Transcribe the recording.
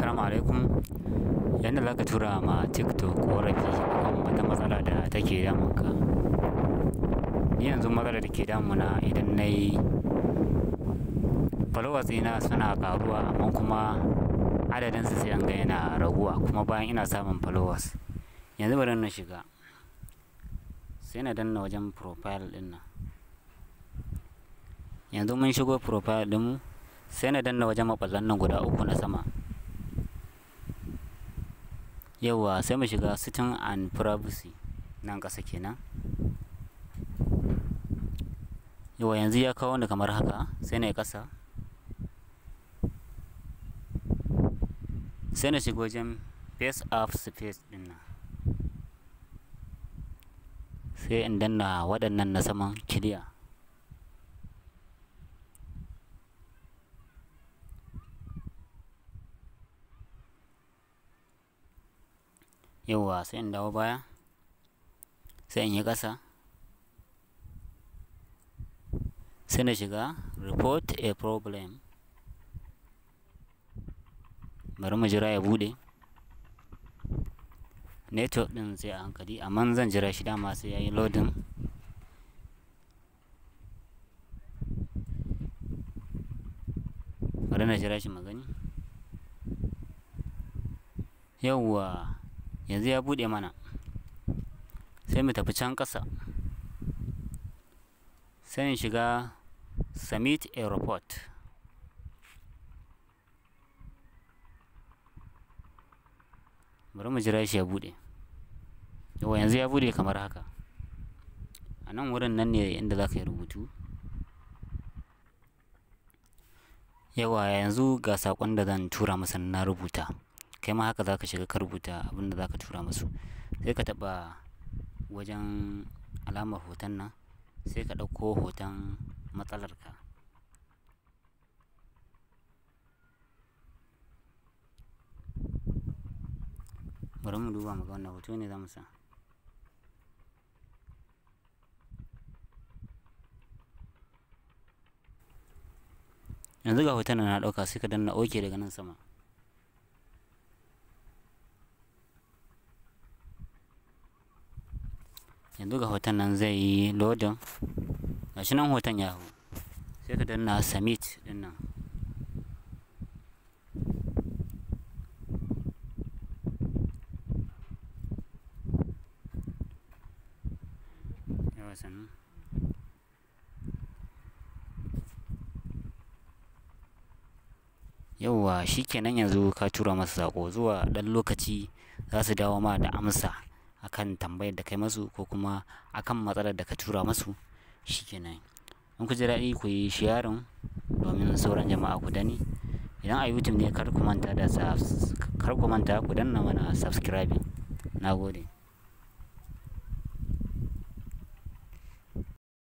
Assalamu alaikum. Yanda za ka tura ma TikTok ƙorafi akan wata matsala da take damunka. Ni yanzu matsalar da ke damuna, idan na yi followers ɗina suna ƙaruwa, amma kuma adadinsu sai an ga yana raguwa, kuma bayan ina samun followers. Yanzu bari na shiga, sai na danna wajen profile ɗin nan. Yanzu mun shigo profile ɗinmu, sai na danna wajen maɓallan nan guda uku na sama. Yauwa, sai mu shiga setting and privacy nan ƙasa kenan. Yauwa, yanzu ya kawo ni kamar haka, sai na yi ƙasa. Sai na shiga wajen face app space ɗin nan. Sai in danna waɗannan na saman clear. Yauwa, sai in dawo baya, sai in yi ƙasa. Sai na shiga report a problem. Bari mu jira ya buɗe. Network ɗin sai a hankali, amma zan jira shi dama sai yayi loading. Bari na jira shi magani. Yauwa, yanzu ya buɗe mana. Sai mu tafi can ƙasa. Sai in shiga submit a report. Bari mu jira shi ya buɗe. Yauwa, yanzu ya buɗe kamar haka. A nan wurin nan ne inda za ka yi rubutu. Yauwa, yanzu ga saƙon da zan tura masa na rubuta. Kai ma haka za ka shiga ka rubuta abin da za ka tura musu. Sai ka taɓa wajen alamar hoton nan, sai ka ɗauko hoton matsalarka. Bari mu duba muga wannan hoto ne za mu sa. Yanzu ga hoton nan na ɗauka, sai ka danna OK daga nan sama. Yanzu ga hoton nan zai yi loading. Gashi nan hoton ya hau. Sai ka danna submit ɗin nan. Yauwa, sannu. Yauwa, shikenan, yanzu ka tura masa saƙo. Zuwa ɗan lokaci za su dawo ma da amsa akan tambayar da kai masu ko kuma akan matsalar da ka tura masu. Shikenan. In ku ji daɗi, ku yi sharing domin sauran jama'a ku gani. Idan a YouTube ne, kar ku manta ku danna mana subscribing. Na gode.